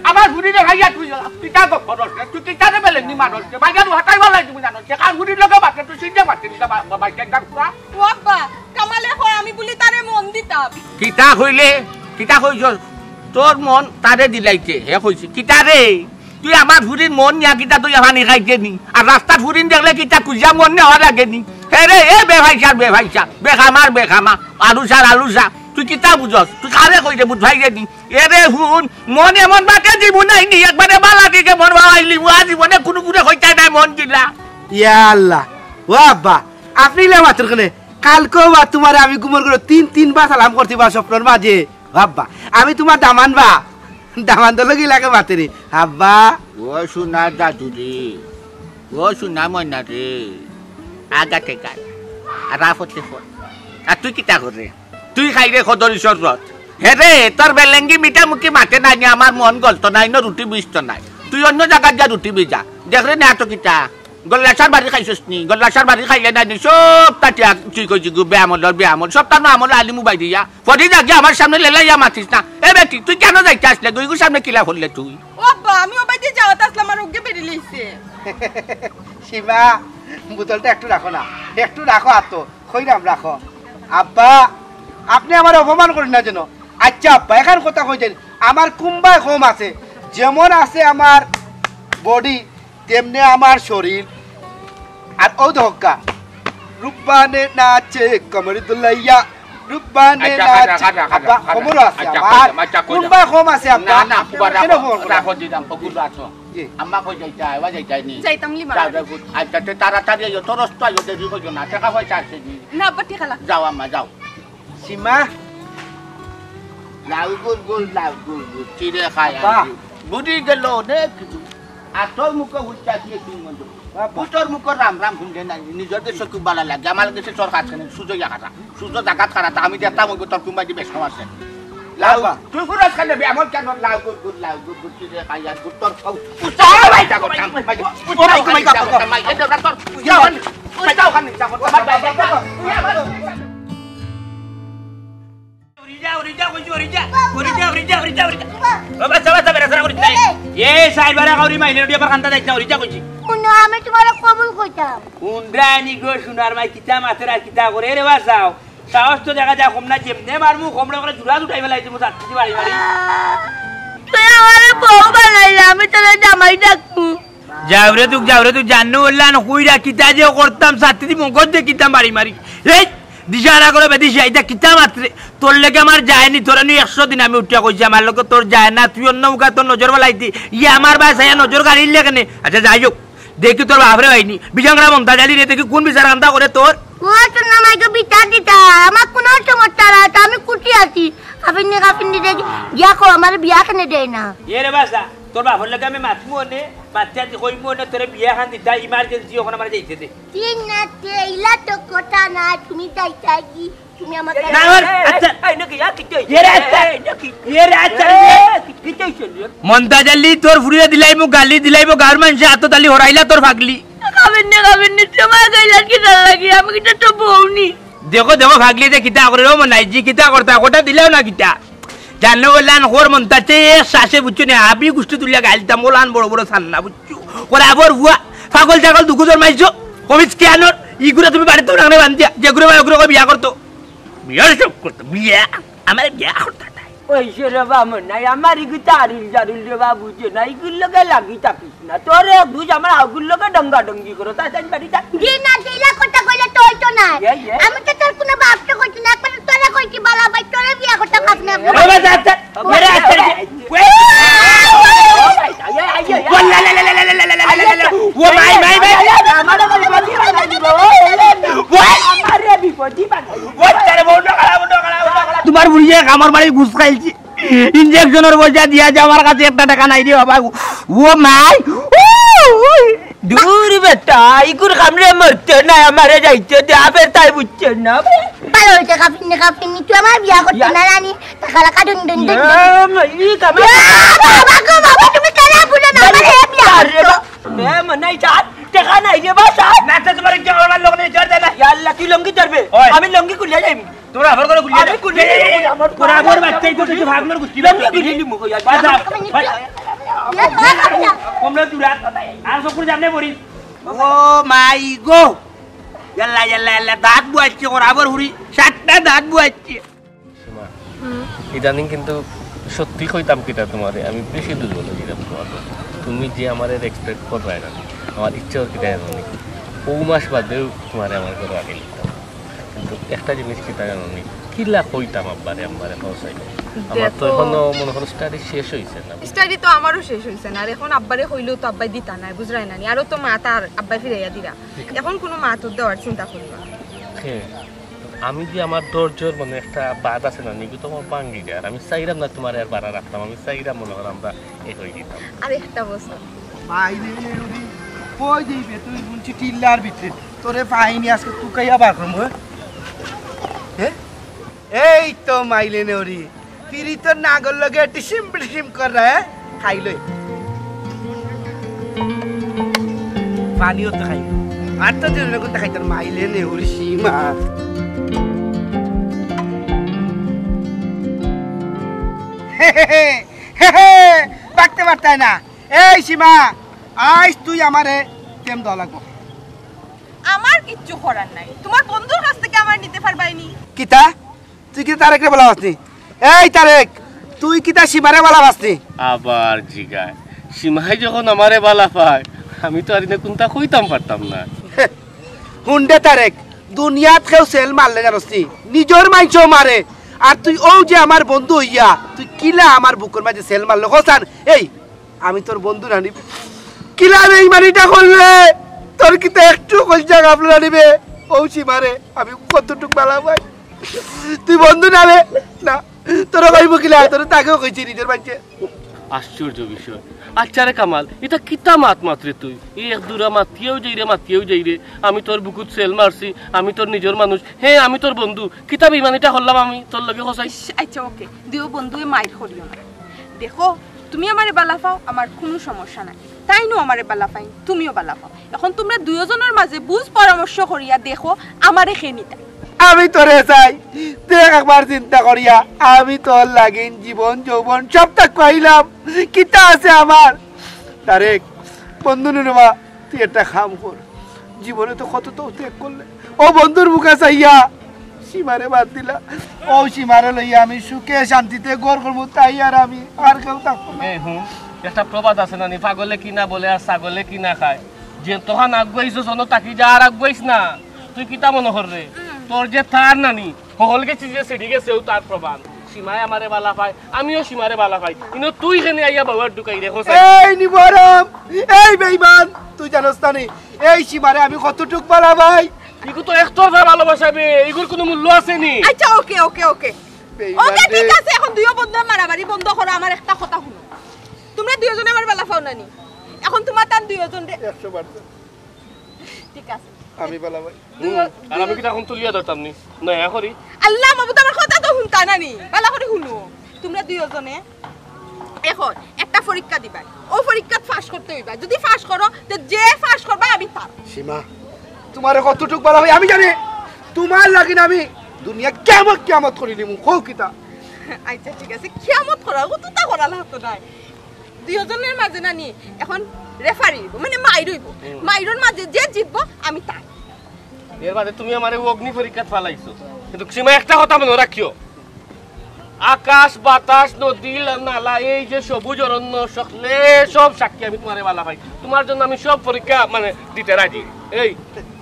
আমার ফুড়িরে খাইয়া তুই কিতা গপ করস রে? তুই কিতারে বেলে নি মানুষ রে? বাইরে হাতাই বালাই তুমি জানো, সে কার ফুড়ির লগে বাটে, তুই সিজে বাটে, নিতা বাইকে একদম পুরা। ও আব্বা, কামালে কয় আমি বুলি তারে মন দিতাম। কিতা কইলে? কিতা কইছস? তোর মন তারে দিলাইতে, হে কইছে। কিতা রে? তুই আমার ফুড়ির মন নিয়া কিতা তুই পানি খাইতে নি? আর রাস্তাত ফুড়িন দেখলে কিতা কুইজা মন নেওয়া লাগে নি? হে রে, এ বেফাইসার বেফাইসা, বেখামার বেখামা, আলুসার আলুসা। তুই কিতা বুঝস? তুই কারে কইরে বুঝ ভাই রে নি? এ রে হুন, মন এমন বাটে জীবন নাই নি, একবারে বালা দিকে মন বাবাইলি, ওয়া জীবনে কোনো গুণে কইতে নাই মন দিলা। ইয়া আল্লাহ, ও আব্বা, আপনি ইলা মাতর কেনে? কালকেও বা তোমারে আমি ঘুমর ঘরে তিন তিনবার সালাম করছি বা স্বপ্নর মাঝে। ও আব্বা, আমি তোমার দামান বা, দামান দলে কি লাগে মাতেরে? আব্বা। ও সোনা দাদু রে, ও সোনা ময়না রে, আগা টেকার, আর আফতে ফোন। আর তুই কিতা করে? তুই খাইরে খদরি শরবত। হে রে, তোর বেলেঙ্গি মিঠা মুখি মাতে নাই নি, আমার মন গলতো নাই, ন রুটি বিচতো নাই। তুই অন্য জাগাত যা রুটি বিজা। দেখ রে না তো কিতা? গল্লাসার বাড়ি খাইছস নি? গল্লাসার বাড়ি খাইলে নাই নি, সব তাটিয়া তুই কইছি গু, বেআমলর বেআমল। সব তার আমল আলি মুবাই দিয়া। ফরি যা গিয়া আমার সামনে লেলাইয়া মাতিস না। এ বেটি, তুই কেন যাইতে আসলে? গইগুর সামনে কিলা করলে তুই? ও আব্বা, আমি ও বাইতে যাওয়াত আসলাম, আর ওকে বেরিয়ে লইছে। সীমা, বোতলটা একটু রাখো না, একটু রাখো আতো, খইরাম রাখো। আব্বা, আপনি আমার অপমান করেন না যেন। আচ্ছা আব্বা, এখন কথা কইছেন, আমার কুম্বায় কম আছে, যেমন আছে আমার বডি, তেমনে আমার শরীর। আর ও ধক্কা, রূপবানে নাচে কোমর দুলাইয়া, রূপবানে আচ্ছা, খাটা, নাচে। খাটা, খাটা, আব্বা, খাটা। কোমরও আছে আচ্ছা, আমার। খাটা, আচ্ছা, খাটা। কোনবায় কম আছে আব্বা? না, না, আপনি খুব আর কেন রাখো, ফোন করেন? রাখো, দিলাম, ফকুল রাখো। জি। আম্মা কই যাইতা, এবার যাইতা নি? যাইতাম লি মারা। যাও, যাও, আচ্ছা, তে তাড়াতাড়ি আইও, তোর অস্ত আইও, দেরি করিও না, টাকা পয়সা আছে নি? না, আব্বা, ঠিক আছে। যাও আম্মা, যাও। সীমা। লাউ গুল গুল, লাউ গুল গুল, চিড়ে খায় আব্বা। আর কি। বুড়ি গেল অনেক কিছু। আর তোর মুখে উল্টা দিয়ে তুই মন্দ। বাবা। পুতর মুখে রাম রাম শুনলে না, নিজের দেশে খুব ভালো লাগে। আমার দেশে তোর কাজ কেন? সুজো ইয়া খাতা। সুজো জাগাত খাতা, আমি দেখতাম ওই তোর কুম্বাই বেশ কম আছে। লাউ, বাবা। তুই পুরো খানে বে, আমার কেন লাউ গুল গুল, লাউ গুল গুল, চিড়ে খায় আর গুল তোর খাও। উস্তাদ ভাই, যাবো, ভাই, ভাই, ভাই, উস্তাদ ভাই, ভাই, যাবো, ভাই, ভাই, এটা তোর, উস্তাদ ভাই, যাবো, ভাই, ভাই, যাবো, ভাই, ভাই, ভাই, ভাই, ভাই, ভাই, ভাই, উড়ি যা, উড়ি যা, কইছি, উড়ি যা। উড়ি যা, উড়ি যা, উড়ি যা, উড়ি যা। বাবা, বাবা, বাবা, বেটা, সারা উড়ি যা। এ, সাইড বাড়া কাউরি মাইলে, উড়ি আবার কান্দা যাইছ না, উড়ি যা কইছি। হুনো, আমি তোমারে কবুল কইতাম। উন্ড্রানি গো, সোনার মাই, কিতা মাতের আর কিতা করে রে বাসাও। সাহস তো দেখা যায় কম না, যেমনে মারমু, কমরে করে জুড়া জুটাই ফেলাই দিমু, চাকরি বাড়ি বাড়ি। তুই আমারে বউ বানাইলে, আমি তোরে জামাই ডাকমু। যাও রে তুই, যাও রে তুই, জানো ওল্লান কইরা কিতা যে করতাম, সাথে দি মগজ দে কিতা মারি মারি। এই দিশাহারা করে বেদিশা, এটা কিতা মাতরে? তোর লগে আমার যায়নি, তোর নু একশো দিন আমি উঠিয়া কইছি, আমার লগে তোর যায় না, তুই অন্য মুখা তোর নজর বালাইতি। ইয়ে আমার বায় চাইয়া নজর গাড়ির লেগে নে। আচ্ছা, যাই হোক, দেখি তোর বাপরে হয়নি। বিজাংরা মন্তা জালি রে, দেখি কোন বিচার কান্দা করে তোর? ও, তোর নাম আগে বিচার দিতা, আমার কোনো সমস্যা নাই, তো আমি খুশি আছি। কাফিন্নি, কাফিন্নি দেখি, গিয়া কো, আমার বিয়া কেনে দেয় না? এ রে বাসা, তোর বাপর লগে আমি মাতমু অনে, মাতিয়া দি কইমু অনে, তোরে বিয়া খান দিতা, ইমার্জেন্সি অখন আমার যাইতে দে। তিন রাতে ইলা তো কথা না, তুমি যাইতা কি? তুমি আমার না, আমার, এই, আচ্ছা। এই, এই, নাকি, ইয়া, কিতা হইছে? এ রে, আচ্ছা। এই, নাকি? এ রে, আচ্ছা। এই, কি, কিতা হইছে রে? মন্তাজ আলী, তোর ফুরিয়ে দিলাইমু গালি, দিলাইমু গাঁর মানষে আতো তালি হরাইলা তোর ফাগলি। খাবেন না, খাবেন না, তোমার গাইলার কিতা লাগি? আমি কিতা তো বউনি। দেখো, দেখো, ফাগলি যে কিতা করে, ও মনাই জি, কিতা করতা, কোটা দিলাও না কিতা? জানো ওলান খোর মন্তাজে, এ শ্বাসে বুঝছো না, হাবি গুষ্টি তুলিয়া গাইলতাম, ওলান বড় বড় সান্না, বুঝছো? ওরা আবার হুয়া, পাগল ছাগল দুগু জন্মাইছো, কমিস কিয়ানোর, ইগুরা তুমি বাড়িত রাখনে বান্ধিয়া, যেগুরে বা ওগুরে কই বিয়া করতো। বিয়া সব করতো, বিয়া, আমার বিয়া করতো নাই। ওই সে রে বা মনাই, আমার ইগু তারিল জারুল রে বা বুঝে না, ইগুর লগে লাগি থাকিস না। তোর এক বুঝ আমার আগুর লগে ডঙ্গা ডঙ্গি করো, তাই তাই বাড়ি যা। জি না, দিলা কথা কইলে তো হইতো না। ইয়ে, ইয়ে। আমি তো তোর কোনো বাপকে কইছি না, একবার তোরে কইছি বালা ভাই, তোরে বিয়া করতাম আপনি আপনি। এ বাবা, যা, যা। এরে, আচ্ছা, আচ্ছা। ওই। ও, লা, লা, লা। ও, মাই, মাই, মাই। ওই। ও, তারে বউ নকলা, বউ নকলা, বউ নকলা। তোমার বুড়িয়ে কামড় মারি ঘুষ খাইছি। ইনজেকশনের পয়সা দিয়া যে আমার কাছে একটা টাকা নাই রে বাবা। ও মাই। ও, ওই। দূর বেটা, ইগুর কামড়ে মরতে না, আমারে যাইতে দে, আবার তাই বুঝছে না। ভালো হইছে, কাফিন্নি, কাফিন্নি, তুই আমার বিয়া করতে না, রানী। টাকা লাগা, ডুন, ডুন, ডুন, ডুন। ইয়া, মা, ই কামড়ে ইয়া, বাবা গো, বাবা, তুমি কেন বুঝো না? আমার এই বিয়া আরে করতে। বা-, এ, মনাই চাঁদ, টাকা নাই রে বা চাঁদ। না, তো তোমার ইজ্জত আমার লোক নেই, জোর দে না। ইয়া আল্লাহ, তুই লঙ্গি ধরবে? ওই। আমি লঙ্গি খুলিয়া যাইমু। তোরা আমার করে গুলিয়ে আমি দে। গুলিয়ে এই, এই, এই, দিমু, আমার তোরা আমার বাচ্চাই তো কিছু ভাগলোর গুষ্টি লঙ্গি বাচ্চা। গুলিয়ে দিমু, ইয়া আল্লাহ। বাসা, বাসা। কমলা দূরা। আর সব করে জানে বড়ি। ও মাই গো। ইয়াল্লা, ইয়াল্লা, ইয়াল্লা, দাঁত বুয়াইছে, ওর আবার হুড়ি, সাতটা দাঁত বুয়াইছে। সীমা, ইদানিং কিন্তু সত্যি কইতাম কিতা তোমারে, আমি বেশি দুর্বল হয়ে গেলাম তোমার প্রতি। তুমি যে আমারে রেসপেক্ট করবায় না, আমার ইচ্ছা ওর কিতা জানো নি? পৌ মাস বাদেও তোমারে আমার ঘরে আগে নিতাম। কিন্তু একটা জিনিস কিতা জানো নি? কিলা কইতাম আব্বারে, আম্মারে, কও চাই। আমার তো দেখো। এখনো মনে করো স্টাডি শেষ হইছে না। স্টাডি তো আমারও শেষ হইছে না, আর এখন আব্বারে কইলেও তো আব্বাই দিতা নাই, বুঝরায় না নি? আরও তো মাত আর আব্বাই ফিরাইয়া দিরা। এখন কোনো মাত দেওয়ার চিন্তা করি না। হ্যাঁ, আমি যে আমার ধৈর্যর মানে একটা বাঁধ আছে না, নিগু তো আমার ভাঙ্গি যায়। আর আমি চাইরাম না তোমারে আর বাড়া রাখতাম, আমি চাইরাম মনে করো আমরা এক হয়ে গেতাম। আর একটা বছর। ভাই রে, ওরে, কই দিবে তুই বুনছি টিল্লার ভিতরে? তোরে পাইনি আজকে তুকাইয়া বার করমু, হ্যাঁ? হ্যাঁ? এই তো মাইলে নেওরি, পিরিতর নাগর লগে টিসিম টিসিম কর রে, খাইলই। পানিও তো খাই। আর তো দিন করতে খাইতার মাইলে নেওরি সীমা। হে, হে, হে, হে, হে, পাকতে পারতায় না। এই সীমা, আইজ তুই আমারে প্রেম দেওয়া লাগবো। আমার কিচ্ছু করার নাই, তোমার বন্ধুর কাছ থেকে আমার নিতে পারবায়নি। কিতা? তুই কিতা তারেকরে বালা পাসনি? এই তারেক, তুই কিতা সীমারে বালা পাসনি? আবার জিগায়, সীমায় যখন আমারে বালা পায়, আমি তো আর ইনে কুন্তা কইতাম পারতাম না। হুনরে তারেক, দুনিয়াত কেউ সেল মারলে জানোস নি, নিজর মানষেও মারে। আর তুই অউ যে আমার বন্ধু অইয়া, তুই কিলা আমার বুকর মাঝে সেল মারলে? হোসান, এই, আমি তোর বন্ধু নানি বে। কিলা বেইমানিটা করলে? তোর কিতা একটু কইজা গাফলো নানি বে? অউ সীমারে আমি কতটুক বালা পাই। তুই বন্ধু না বে? না, তোরা ভাই মুখিলা, তোরা তাকেও কইছি নিজর মানষে। আশ্চর্য বিষয়। আচ্ছা রে কামাল, ইটা কিতা মাত মাতরে তুই? এই এক দুরা মাতিয়াউ যাইরে, মাতিয়াউ যাইরে। আমি তোর বুকুত সেল মারছি, আমি তোর নিজর মানুষ। হে, আমি তোর বন্ধু। কিতা বেইমানিটা করলাম আমি তোর লগে, কছাই? ইস, আচ্ছা, ওকে। দুইও বন্ধুয়ে মাইর করিও না। দেখো, তুমি আমারে বালা পাও, আমার কুনু সমস্যা নাই। তাইনও আমারে বালা পাইন, তুমিও বালা পাও। এখন তুমরা দুইওজনর মাঝে বুঝ পরামর্শ করিয়া দেখো, আমারে কে নিতা। আমি তোরে চাই, দেখ একবার চিন্তা করিয়া, আমি তোর লাগিন জীবন যৌবন সবতা খুয়াইলাম, কিতা আছে আমার? তারেক, বন্ধু নুরুমা, তুই একটা কাম কর, জীবনে তো কত তো ত্যাগ করলে, অউ বন্ধুর মুখা চাইয়া সীমারে বাদ দিলা। অউ সীমারে লইয়া আমি সুখে শান্তিতে ঘর করমু, তাই আর আমি, আর কেউ থাকবো না। এ হুন, একটা প্রবাদ আছে না নি, "পাগলে কিনা বলে আর ছাগলে কিনা খায়।" যে তখন আগুয়াইছস, অনো তাকি যা, আর আগুয়াইস না। তুই কিতা মনো কররে? তোর যে তার নানি, হকল গেছে যে ছিড়ি গেছে, অউ তার প্রমাণ। সীমায় আমারে বালা পায়, আমিও সীমারে বালা পাই। ইনো তুই কেনে আইয়া বাবার ঢুকাই রে, কছাই? এই নিমরাম, এই বেইমান, তুই জানোস না নি, এই সীমারে আমি কতটুক বালা পাই? ইগু তো একতরফা ভালোবাসা বে, ইগুর কুনু মূল্য আছে নি? আচ্ছা, ওকে, ওকে, ওকে। বেইমান ওকে, রে। ঠিক আছে, এখন দুইও বন্ধু মারামারি বন্ধ করো, আমার একটা কথা হুনো। তুমরা দুইওজনে আমারে বালা পাও না নি? এখন তুমরা তান দুইওজনরে একশো বার তো। ঠিক আছে। আমি বালা পাই। দুইও-, হুম, আর আমি কিতা এখন তুলিয়া ধরতাম নি? না, এখন আল্লাহ মাবুদ, আমার কথা তো হুনতা না নি? বালা করি হুনো। তুমরা দুইওজনে এখন একটা পরীক্ষা দিবায়, অউ পরীক্ষাত পাস করতে অইবা। যুদি পাস করো, তে যে পাস করবা আমি তার। সীমা, তুমারে কতটুক বালা পাই আমি জানি। তুমার লাগিন আমি দুনিয়া কিয়ামত কিয়ামত করি নিমু, কও কিতা? আচ্ছা, ঠিক আছে, কিয়ামত করা, অততা করা লাগতো নায়। দুইওজনর মাঝে না নি, এখন রেফারি অইবো, মানে মাইর অইবো। হুম। মাইরর মাঝে যে জিতবো, আমি তার। এর বাদে তুমি আমারে অগ্নি পরীক্ষাত ফালাইছো, কিন্তু সীমা একটা কথা মনো রাখিও, আকাশ, বাতাস, নদী, লা-, নালা, এই যে সবুজ অরণ্য, সকলে সব সাক্ষী আমি তুমারে বালা পাই। তুমার জন্য আমি সব পরীক্ষা মানে দিতে রাজি। এই,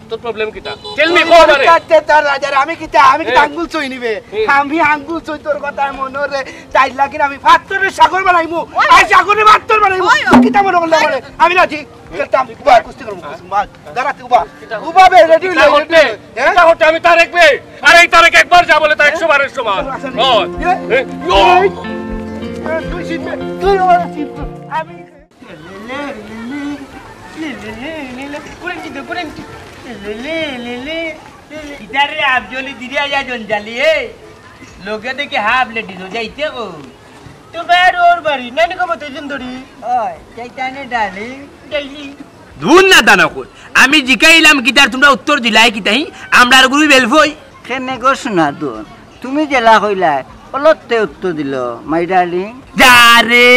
তোর problem কিতা? Tell me, কও আমারে। পরীক্ষা দিতে তার রাজার, আমি কিতা, আমি কিতা এই। আঙ্গুল চুই নিবে? এই। আমি আঙ্গুল চুই তোর কথা মনো রে, তাই লাগিন আমি পাত্থররে সাগর বানাইমু, ওই। আর সাগররে পাত্থর বানাইমু। ওই, ওই। কিতা মনো করলে ওই। আমারে? আমি রাজি। খেলতাম, উবা, কুস্তি করমু, কুস্তি, উবা, দাঁড়া তুই, উবা। উবা বে, ready হইলে, কিতা ready করতে? হইলে। হ্যাঁ? কিতা করতে? আমি তারেক বে। আর এই তারেক একবার যা বলে, তা একশো বারের সমান। আচ্ছা, হয়। এ, এ, এই, এ, তুই জিতবে, তুই আমার জিতবে। আমি ইতারে আফজলি দিদি আইয়া জঞ্জালি, এই। লগে দেখি হাফ লেডিস, ও যাইতে কো? তুমার ওর বাড়ি, নানি কব তুই সুন্দরী। ওই, যাইতানে ডার্লিং। ডার্লিং। ধুর না দানা কই। আমি জিকাইলাম কিতার তুমরা উত্তর দিলায় কিতা হি? আমরার গুরু বেলফই। কেনে গো সোনা দুন, তুমি যেলা কইলায়, অলতে উত্তর দিল, my darling। যা রে,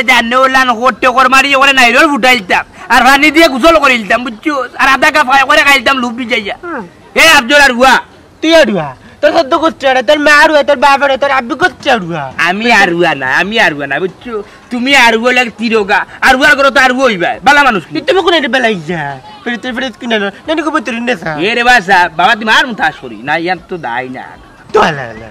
জানে ওলান হট্টে কর মারি, ওরে নাইরর ফুটাইলতাম। আর পানি দিয়া গোসল করিলতাম, বুঝছো? আর আধা কাপ খাই করে খাইলতাম লুপ ভিজাইয়া। হুম। এ আফজল আর হুয়া, তুই আড়ুয়া। তোর সদ্য গোষ্ঠী আড়ে, তোর মা আড়ুয়া, তোর বাপ আড়ে, তোর আব্বি গোষ্ঠী আড়ুয়া। আমি আড়ুয়া না, আমি আড়ুয়া না, বুঝছো? তুমি আড়ুয়া লাগে তিরোগা। আড়ুয়ার ঘরো তো আড়ুয়া অইবায়, বালা মানুষ নি। তুমি কোন এটা বেলাই যা? ফেরত, ফেরত কিনে আনো। নানি কব তোর নেশা। এ রে বাসা, বাবা তুমি আর মুতাস করি। না, ইয়ার তো দায় না। তো আলা, আলা।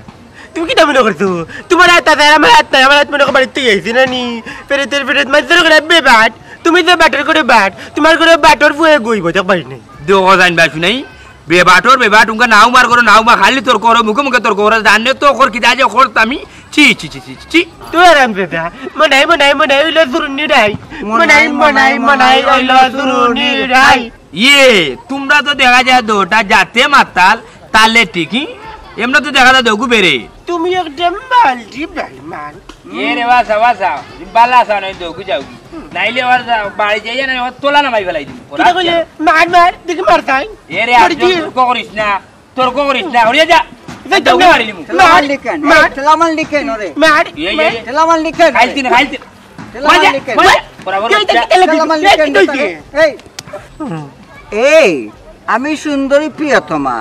তুমি কিতা মনো করছো? তুমার আত আছে, আমার আত নাই, আমার আত মনো কর বাড়িত থুই আইছি, নানি? ফেরত, ফেরত, মাছ ধরো করে বেবাট। তুমি যে বাটর করে বাট, তুমার করে বাটর ফুয়ে গইব, দেখ বাড়ি নাই। দেখো জান বাসু নাই, বেবাটর বেবাট, উনকা নাও মার করো, নাও মা খালি তর্ক করো, মুখে মুখে তর্ক করো, জানে তো কর কিতা যে করতাম আমি, ছি, ছি, ছি, ছি, ছি। তুই আরাম দে দা। মনাই, মনাই, মনাই, অইলো জুরুনি রাই। মনাই, মনাই, মনাই, মনাই, মনাই, অইলো অইলো জুরুনি জুরুনি রাই। রাই। ইয়ে, তুমরা তো দেখা যায় দুটা জাতে মাতাল, তালে ঠিক, হি? এমনে তো দেখা যায় দুগু বেড়ে। তুমি একটা মালটি বেইমান। এ রে বাসা, বাসা, বালা আছা নাই দুগু যাও। নাইলে আবার যা-, বাড়ি যাইয়া না, আবার তোলা নামাই ফেলাই দিমু। কিতা কইলে? মার, মার, দেখি মার তাই। এ রে, মারি আর দিয়ে। তর্ক করিস না, তর্ক করিস না, হরিয়া যা। যাই তো দৌড়ে না। মারি নিমু। ঠেলা মার, মারলি কেন? মার। এই, ঠেলা মারলি কেন রে? মার, এই, এই, মার। এই। ঠেলা মারলি কেন রে? খাইল দিন, খাইল দিন। ঠেলা মার যা, মারলি কেন মার রে? যা। বরাবর এই, এই, বাচ্চা। এই, এই, ঠেলা মারলি এই, কেন এই, রে? এই। এই, আমি সুন্দরী প্রিয়তমা,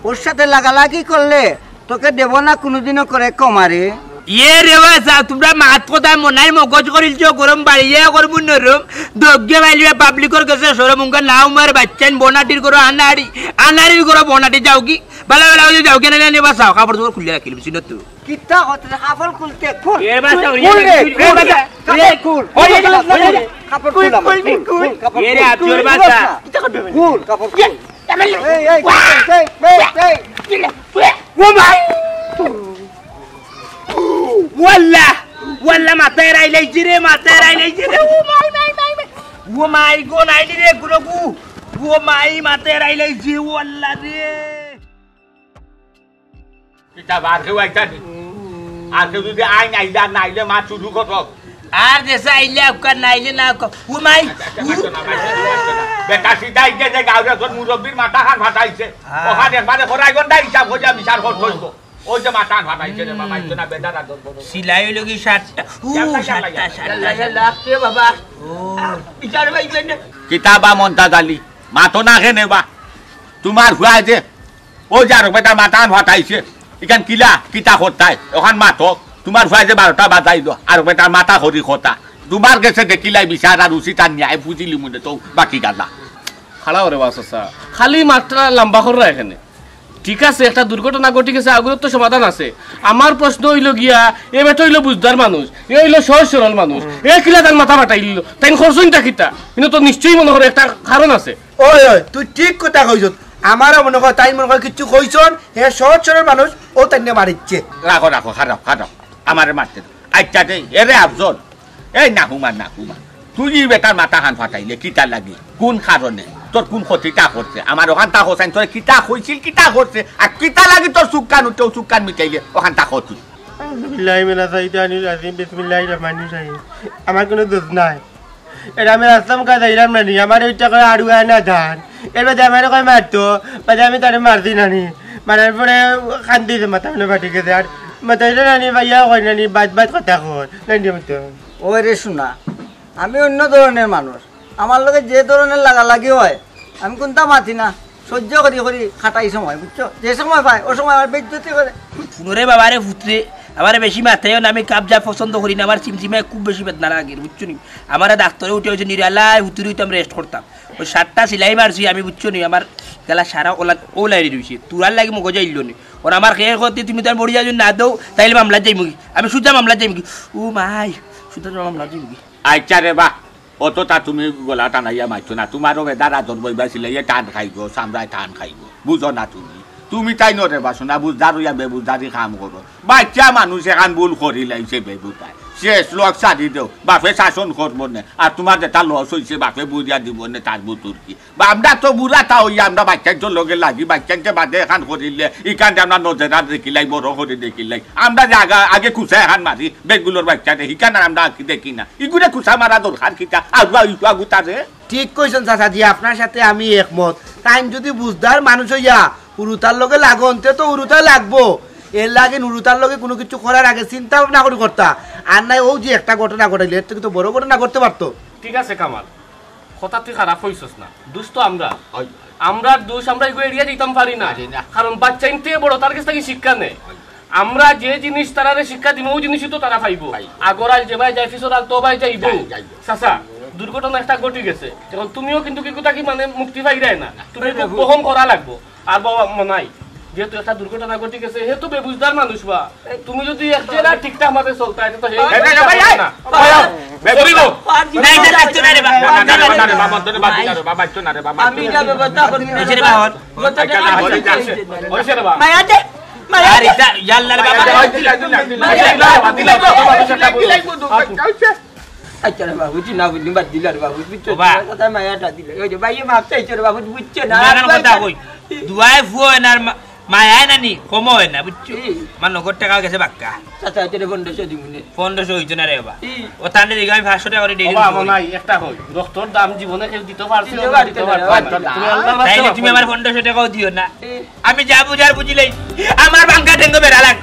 ওর সাথে লাগালাগি করলে তোকে দেব না কোনোদিনও করে কমারে। ইয়ে রে বাসা, তুমরা মাত কথা মনাই মগজ করিলছো গরম, বাড়িয়ে করবো নরম। দগ্গে বাইলিয়া পাবলিকর গেছে শরম, উনকা নাও মার বাচ্চাইন বনাটির করো আনাড়ি, আনাড়ির করো বনাটি যাওগি। বালা বালা অইলে যাওগি, না, না, না, বাসাও, কাপড় চোপড় খুলে রাখিল, বুঝছি না তো। কিতা কথা, কাপড় খুলতে, খুল। এ বাসা, খুল, এ খুল রে, বাসা, খুল, এ বাসা, খুল, এ খুল। খুল, ওই, ওই, ওই, ওই, ওই, ওই, কাপড় খুল, আমার, খুল, খুল, খুল। খুল, কাপড় এ রে, খুল, আব্দুল খুল, বাসা। খুল, খুল। এই, এই, এই, এই, এই। ও ভাই! ওয়াল্লা! ওয়াল্লা, মাথায় রাইলাইছি রে, মাথায় রাইলাইছি রে। ও মাই, মাই, মাই, মাই। ও মাই গো, নাইলি রে, গুরু গু। ও মাই, মাথায় রাইলাইছি, ওয়াল্লা রে। কিতা বা, আর কেউ আইতা নি? আর কেউ যদি আইন আইলে আর নাইলে মাত শুরু করো। আর দেশে আইলে আউক্কা, নাইলে না আউক্কা। ও মাই। আচ্ছা, আচ্ছা, মারতো না, মারতো না, মারতো না। বেটা সিধা ইগে যে গাউরে তোর মুরব্বির মাথা খান ফাটাইছে। হ্যাঁ। ওখান একবারে খরাই গন্ডা হিসাব করিয়া বিচার করতে অইবো। ওই যে মাথা খান ফাটাইছে রে বাবা, হুম। মারতো না, বেটার আদর করো। সিলাই অইলো কি সাতটা? উ, ইয়াল্লা, ইয়াল্লা, সাতটা, ইয়াল্লা, সাতটা, ইয়াল্লা, সাতটা। ইয়াল্লা, কে বাবা? ও। বিচার ভাই কেনে? কিতা বা মন্তাজ আলী, মাতো না কেনে বা? তুমার ফুয়ায় যে ওই যে আরক বেটার মাথা আন ফাটাইছে। ইখান কিলা, কিতা করতায়? অখান মাতো। তুমার ফুয়ায় যে বারোটা বাজাইলো, আরক বেটার মাথা করি কথা। তুমার গেছে দেখিলাই বিচার আর উচিত আর ন্যায় বুঝিলি মনে তো বাকি গালা। খাড়া ওরে বাস আছে। খালি মাতটা লম্বা কররা এখানে। ঠিক আছে, একটা দুর্ঘটনা ঘটি গেছে, অগুর তো সমাধান আছে। আমার প্রশ্ন অইলো গিয়া, এ বেটা অইলো বুঝদার মানুষ, এ অইলো সহজ সরল মানুষ, এ কিলা তার মাথা ফাটাইলো, তাইন করছইনটা কিতা? কিন্তু তো নিশ্চয়ই মনে করো একটা কারণ আছে। ওই, ওই, তুই ঠিক কথা কইছস। আমারও মনে কয়, তাইন মনে কয় কিচ্ছু কইছইন, হে সহজ সরল মানুষ, অউ তাইন মারিচ্ছে। রাখো, রাখো, খারাপ, খারাপ। আমারে মারতে দাও। আচ্ছা, দে, এরে আফজল। এই না হুমা, না হুমা। তুই ই বেটার মাথা খান ফাটাইলে, কিতা লাগি? কোন কারণে? তোর কোন ক্ষতিটা করছে? আমার অখানতা কছাইন, তোরে কিতা কইছিল, কিতা করছে? আর কিতা লাগি তোর চউখ কান উঠে, অউ চউখ কান মিটাইলে, অখানতা ক তুই। আউযুবিল্লাহি মিনাশ শাইতানির রাজিম। বিসমিল্লাহির রহমানির রহিম। আমার কুনু দোষ নাই। এরা আমি রাস্তা মুখা যাইলাম না নি, আমার ওইটা করে আড়ুয়া না ধান। এর বাদে আমার কয় মারতো, বাদে আমি তারে মারছি না নি। মারার পরে কান্দিছে, মাথা মানে ফাটি গেছে। আর মাথায় না নি, ভাইয়া কয় না নি, বাদ বাদ কথা কর। না নি, আমি তো ওই রে শোনা, আমি অন্য ধরনের মানুষ। আমার লগে যে ধরনের লাগালাগি হয়, আমি কুনতা মাতি না, সহ্য করি করি কাটাই সময়, বুঝছো? যে সময় পায়, অউ সময় আমার বেইজ্জতি করে। হুনো রে বাবা রে ফুতরে, আমারে বেশি মাতাইও না, আমি কাবজা পছন্দ করি না, আমার চিমচিমায় খুব বেশি বেদনা লাগে, বুঝছো নি? আমারে ডাক্তরে উঠে অইছে নিরালায় হুতুরি অইতাম রেস্ট করতাম। অউ সাতটা সিলাই মারছি আমি, বুঝছো নি? আমার গলা সারা ওলা, ওলাই রইছে। তুরার লাগি মগজ আইলো নি। অর আমার খেয়ে ক্ষতি তুমি তার মরি যাও, যদি না দেও, তাইলে মামলাত যাইমুগি। আমি সুজা মামলাত যাইমুগি। ও মাই, সুজা মামলাত যাইমুগি। আচ্ছা রে বা, অততা তুমি গলা টানাইয়া মারছো না। তুমারও বেদার আদর বইবা ছিলে, ইয়ে টান খাইবো, চামড়ায় টান খাইবো। বুঝো না তুমি। তুমি তাইন রে বা শোনা, বুঝদার অইয়া বেবুঝদারি কাম করো। বাইচ্চা মানুষ এখান ভুল করিলাইছে বেবুতায়। শেষ লগ ছাড়ি দেও, বাপে শাসন করবো নে। আর তুমার যেটা লস অইছে, বাপে বুঝিয়া দিবো নে, তার বুতুর কি। বা আমরা তো বুড়া তা অইয়া আমরা বাইচ্চাইন্তর লগে লাগি, বাইচ্চাইন্তে বাদে এখান করিলে, ইখানরে আমরা নজেরাত দেখিলাই, বড় করি দেখিলাই। আমরা যে আগা-, আগে কুচা এখান মারি, বেগুলোর বাইচ্চারে, হিখান আর আমরা আঁকি দেখি না। ইগুরে কুচা মারা দরকার কিতা? আগুয়া ইগুয়া গুতারে। ঠিক কইছইন চাচাজি, আপনার সাথে আমি একমত। তাইন যদি বুঝদার মানুষ অইয়া হুরুতার লগে লাগইন, তে তো হুরুতায় লাগবো। এর লাগি হুরুতার লগে কুনু কিছু করার আগে চিন্তা ভাবনা করি করতা। আর নায় অউ যে একটা ঘটনা ঘটাইলে, এর থাকি তো বড় ঘটনা ঘটতে পারতো। ঠিক আছে কামাল, কথা তুই খারাপ কইছস না, দুষ তো আমরার। অয়। আমরার দুষ, আমরা ইগু এড়িয়া যাইতাম পারি না। পারি না। কারণ বাইচ্চাইন্তে বড়, তার গেছ থাকি শিক্ষা নেয়। অয়। আমরা যে জিনিস তারারে শিক্ষা দিমু, অউ জিনিসই তো তারা পাইবো। পাইবো। আগর আল যেবায় যায়, পিছর আল তো অবায় যাইবো। যাই, যাইবো। চাচা, দুর্ঘটনা একটা ঘটি গেছে, এখন তুমিও কিন্তু কিতা থাকি মানে মুক্তি পাইরায় না, তুমি খুব বহন করা লাগবো। আর বাবা মনাই, যেহেতু একটা দুর্ঘটনা ঘটি গেছে, হে তো বেবুঝদার মানুষ বা, তুমি যদি এক জেলা ঠিকঠাক ভাবে চলতা, এটা তো হে এই, এই, এই, এই, এই, না। এই, এই, বেবুঝ। না, এটা লাগতো না রে বাবা। না, না, না, না, না, বাবা, ধরে বাদ দিলা রে, বাবা, একটু না রে, বাবা, আমি একটু এটা না। ব্যবস্থা করি। এই যে রে বাবা, আচ্ছা, না, হইছে, হইছে, হইছে। হইছে রে বাবা। মায়া দে, মায়া আর দে। এটা, ইয়াল্লা রে বাবা। দিলা, দিলা, দিলা, দিলা, দিলা, দিলা, দিলা, দিলা, দিলা, দিলা, দিলা, দিলা, দিলা, দিলা, দিলা, দিলা, আচ্ছা রে বাবু, জি না বুঝলি, বাদ দিলা রে বাবু, বুঝছো? বাবা। কথা মায়াটা দিলে। ওই যে ভাইয়ে মাফ চাইছে রে বাবু, বুঝছে না? দুইবার কথা কই। দুয়ায় ফুয়া অয় না আর মা-, মায়ায় নানি, কম অয় না, বুঝছো? জি। আমার নগদ টেকা গেছে বাক্কা। চাচা, এটা পনেরোশো দিমু নে। পনেরোশো অইতো না রে বাবা। জি। ও তাহলে দেখি আমি পাঁচশো টেকা করে ডেইলি বাবা, দিবো। মনাই, একটা কই। রক্তর দাম জীবনে কেউ দিতে পারছে দিতে না, পারছে দিতে না। পারছে না। তুমি আল্লাহর বাচ্চা তাইলে তুমি আমার পনেরোশো টেকাও দিও না। জি। আমি যা বুঝার বুঝিলাই। আমার বাঙ্কা ঠেঙ্গো বেড়া লাগ।